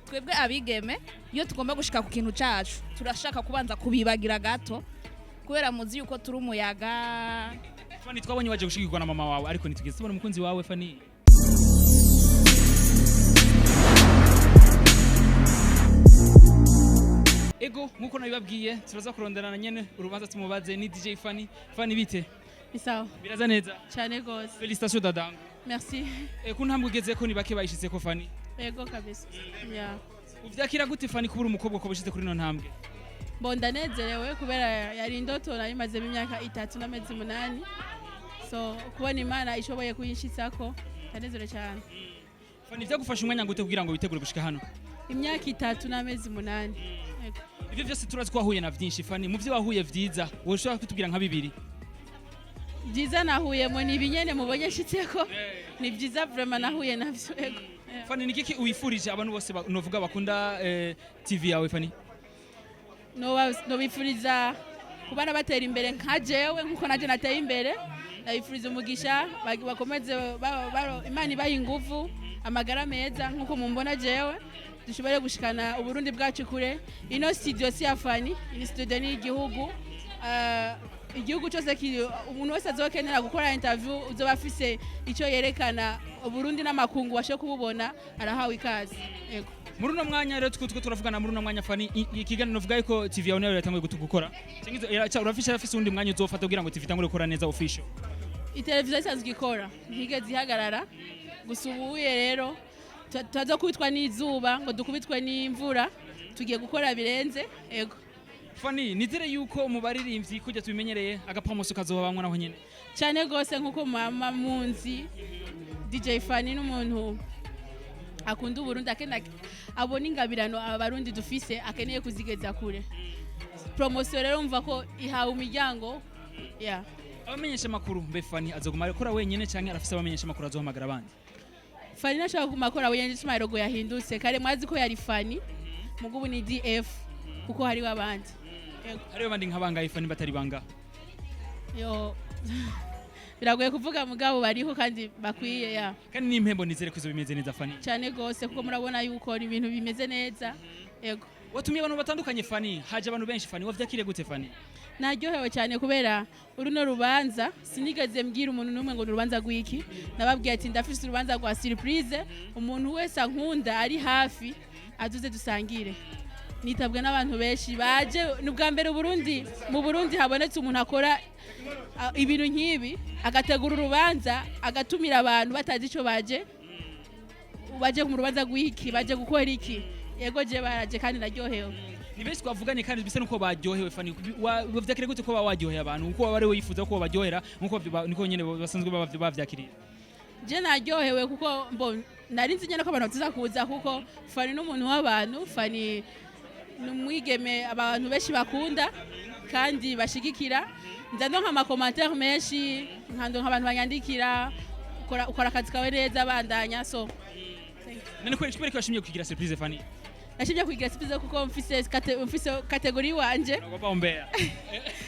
Twebwe abigeme, iyo tugomba gushika ku kintu cacu, turashaka kubanza kubibagira gato, kubera muzi yuko turi umuyaga. Fani, twabonye waje gushigikirwa na mama wawe, ariko ntitugeze tubona umukunzi wawe, Fani. Ego, nkuko nabibabwiye, turaza kuronderana nyene urubanza tumubaze. Ni DJ Fani. Fani, bite? Ni sawa. Biraza neza? Cyane gose. Félicitations, dadangu. Merci. Ku ntambwe ugezeko ni bake bayishizeko, Fani. Yego kabisa, yeah. Uvyakira gute, Fani, kubura umukobwa ko bushize kuri ino ntambwe? Bo, ndanezerewe kubera yari indoto nari mazemo imyaka 3 n'amezi 8, so kubona Imana ishoboye kuyinshitsako, ndanezerewe cyane. Fani, vyagufasha umwanya gute kugira ngo witegure gushika hano? Imyaka 3 n'amezi 8. Yego. Ivyo vyose turazi ko wahuye na vyinshi, Fani. Mu vyo wahuye vyiza, woshobora kutubwira nka bibiri? Byiza nahuyemo ni ibinyene mubonye nshitseko, ni byiza vraiment nahuye navyo, yego. Yeah. Fani, ni kiki wifurije abantu bose novuga bakunda TV yawe, Fani? Nobifuriza kubana batera imbere nka jewe, nkuko naje nateye imbere. Ndabifuriza umugisha, bakomeze Imana ibahe inguvu, amagara meza, nkuko mumbona jewe, dushobore gushikana Uburundi bwacu kure. Ino studio si ya Fani, ini studio ni igihugu. Igihugu cyose, umuntu wese azokenera gukora interview, uzoba afise icyo yerekana Uburundi n'amakungu bashe kububona, arahawe ikaze, yego. Muri uno mwanya rero two turavugana, muri uno mwanya, Fani, ikiganiro novuga yuko TV yawe nayo yatanguye gukora. Canke urafise uwundi mwanya uzofata kugira ngo TV itangure gukora neza official? Iteleviziyo isanzwe ikora, ntigeze ihagarara. Gusa ubuye rero tutaza kubitwa n'izuba ngo dukubitwe n'imvura, tugiye gukora birenze, ego. Fani, nizere yuko mu baririmbyi kujya tubimenyereye agapromotion kazoba bamwe naho nyene. Cyane rwose, nk'uko mama munzi, DJ Fani n'umuntu akunda Uburundi, akenda abona ingabirano Abarundi dufise, akeneye kuzigeza kure. Promotion rero umva ko ihawe imiryango, yeah. Abamenyesha makuru mbe, Fani azoguma akora wenyene canke arafise abamenyesha makuru azohamagara abandi? Fani nashaka kuguma akora wenyine, gituma logo yahindutse. Kare mwazi ko yari Fani, mugubu ni DF kuko hariho abandi. Yego. Hariho abandi nka bangahe, Fani, batari banga? Yo, biragoye kuvuga, mugabo bariho kandi bakwiye, ya. Kandi n'impembo nizere ko izo bimeze neza, Fani. Cyane gose, kuko murabona yuko ni ibintu bimeze neza, yego. Watumiye abantu batandukanye, Fani, haje abantu benshi. Fani, wavyakiriye gute, Fani? Naryohewe cyane kubera uruno rubanza sinigeze mbwira umuntu n'umwe ngo ni urubanza rw'iki. Nababwiye ati ndafise urubanza rwa surprise, umuntu wese ankunda ari hafi aduze dusangire. Nitabwe n'abantu benshi baje. Ni ubwa mbere Burundi, mu Burundi habonetse umuntu akora ibintu nk'ibi, agategura urubanza, agatumira abantu batazi icyo baje, baje mu rubanza rw'iki, baje gukora iki. Yego, je baraje kandi naryohewe. Ni benshi twavuganye kandi bisa nuko baryohewe. Fani, wavyakiriye gute ko baba waryoheye abantu uko waba ari we yifuza ko baryohera, nkuko niko nyene basanzwe baba bavyakiriye? Je naryohewe kuko mbo nari nzi nyene ko abantu batiza kuza, kuko Fani n'umuntu w'abantu. Fani ni umwigeme abantu benshi bakunda kandi bashigikira. Nza ndonka ama commentaires menshi, nkandonka abantu banyandikira: ukora akazi kawe neza, bandanya. So None kubera ko washimye kugira surprise, Fani? Nashimye kugira surprise kuko mfise catégorie wanje. Nagoba umbea.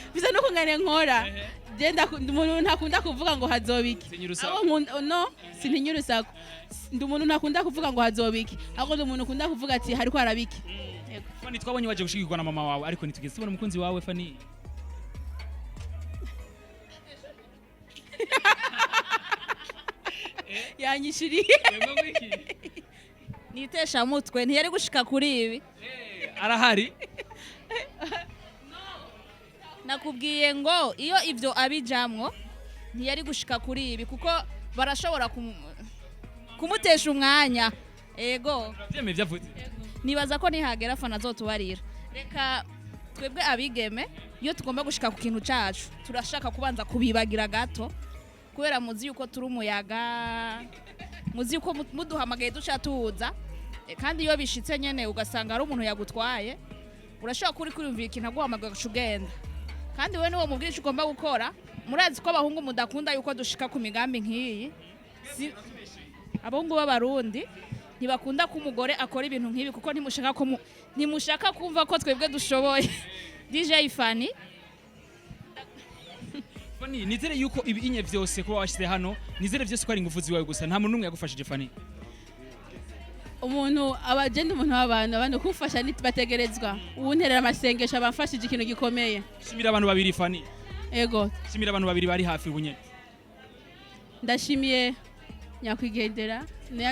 Mfise no kungane nkora. Je ndi umuntu ntakunda kuvuga ngo hazoba iki. Sinye urusaku. Abo nkunda, no sintinya urusaku. Ndi umuntu ntakunda kuvuga ngo hazoba iki, ahubwo ndi umuntu ukunda kuvuga ati hariko haraba iki. Yego. Fani, twabonye waje gushigikirwa na mama wawe, ariko ntitugeze tubona umukunzi wawe, Fani. Yanyishiriye. Niteshamutwe, ntiyari gushika kuri ibi. Arahari. Nakubwiye ngo iyo ibyo abijamwo ntiyari gushika kuri ibi, kuko barashobora kumutesha umwanya, ego. Uravyemeye vyavuze? Nibaza ko nihagera Fana azotubarira. Reka twebwe abigeme, iyo tugomba gushika ku kintu cacu, turashaka kubanza kubibagira gato, kubera muzi yuko turi umuyaga, muzi yuko muduhamagaye duca tuza. Kandi iyo bishitse nyene ugasanga ari umuntu yagutwaye, urashobora kuri kwiyumvira ikintu aguhamagaye ugaca ugenda, kandi we niwo mubwira ico ugomba gukora. Murazi ko abahungu mudakunda yuko dushika ku migambi nk'iyi. Abahungu b'Abarundi ntibakunda ko umugore akora ibintu nk'ibi, kuko ntimushaka kumva ko twebwe dushoboye. DJ Fani. Fani, nizere yuko ibi inye vyose kuba washyize hano, nizere vyose ko ari ingufu ziwawe gusa, nta muntu n'umwe yagufashije, Fani. Umuntu abagenda, umuntu w'abantu, abantu kumfasha bategerezwa uwunterera amasengesho, abamfashije ikintu gikomeye. Shimira abantu babiri, Fani. Ego. Shimira abantu babiri bari hafi ubu nyene. Ndashimiye nyakwigendera.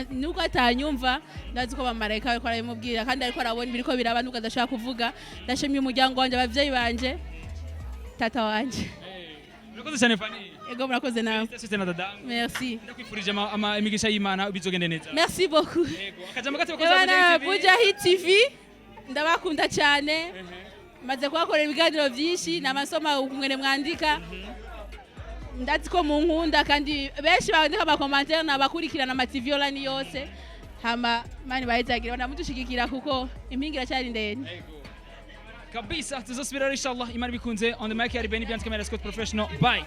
Nubwo atanyumva, ndazi ko bamarayika bariko arabimubwira kandi ariko arabona ibiriko biraba, nubwo adashobora kuvuga. Ndashimiye umuryango wanje, abavyeyi banje, tata wanje. Murakoze cyane, Fani. Ego, murakoze nawe. Félicitations tena, dada. Merci. Ndakwifurije imigisha y'Imana, bizogende neza. Merci beaucoup. Yego, akajambo gato bakoze. Ebana Buja Hit TV, ndabakunda cyane. Maze kubakorera ibiganiro byinshi namasoma ukungene mwandika, ndazi ko munkunda, kandi benshi bandika ama commentaires nabakurikirana ama TV online yose. Hama mani bahezagira banamudushigikira kuko impinga iracyari ndende. Kabisa, tuzosubira inshallah Imana bikunze. On the mic yari Benny Bianca, Camera Scott Professional. Bye.